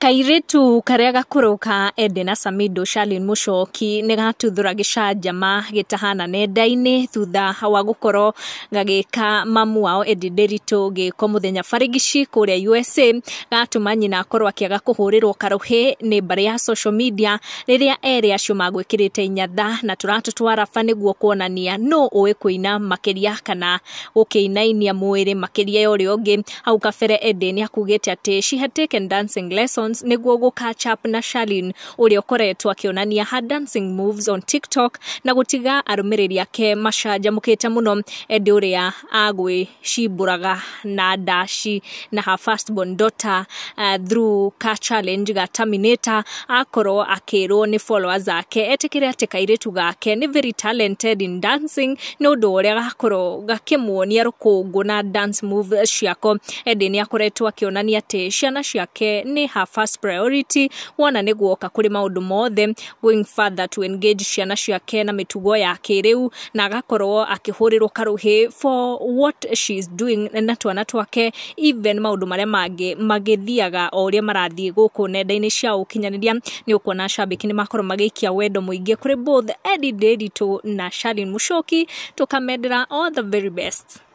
Kairĩtu karĩa gakũrũ ka Edday na Samidoh Charlene Mũchoki nĩ gatuthũra gĩcanjama gĩtahana nenda-inĩ thutha wa gũkorwo gagĩka mamu wao Edday Nderitu gĩko mũthenya barigici kũrĩa USA, gatũma nyina akorwo akĩaga kũhũrĩrwo karũhĩ nĩ mbarĩ ya social media rĩrĩa erĩ acio magwĩkĩrĩte inyatha na tũratũ twa raba nĩguo kuonania nũ ũĩ kũina makĩria kana gũkĩinainia mwĩrĩ makĩria ya ũrĩa ũngĩ. Hau kabere Edday nĩ akugĩte atĩ she had taken dancing lessons nĩguo gũ catch up na Charlene ũrĩa ũkoretwo akĩonania her dancing moves on TikTok na gũtiga arũmĩrĩri ake macanjamũkĩte mũno. Edday ũrĩa agwĩcimbũraga na ndaci na her firstborn daughter through ka challenge ga Terminator akorwo akĩrwo nĩ followers ake etĩkĩre atĩ kairĩtu gake nĩ very talented in dancing nĩ ũndũ wa ũrĩa gakorwo gakĩmuonia rũkũngũ na dance move ciako. Edday nĩ akoretwo akĩonania atĩ ciana ciake nĩ her first priority wona nĩ guoka kũrĩ maũndũ mothe, going further to engage ciana ciake na mĩtugo ya kĩrĩu na agakorwo akĩhũrĩrwo karũhĩ for what she is doing na twana twake, even maũndũ marĩa mangĩ magĩthiaga o ũrĩa marathiĩ gũkũ nenda-inĩ cia ũkinyanĩria. Nĩ ũkuona cambĩki nĩ makorwo magĩikia wendo mũingĩ kũrĩ both Edday Nderitu na Charlene Mũchoki, tũkamendera all the very best.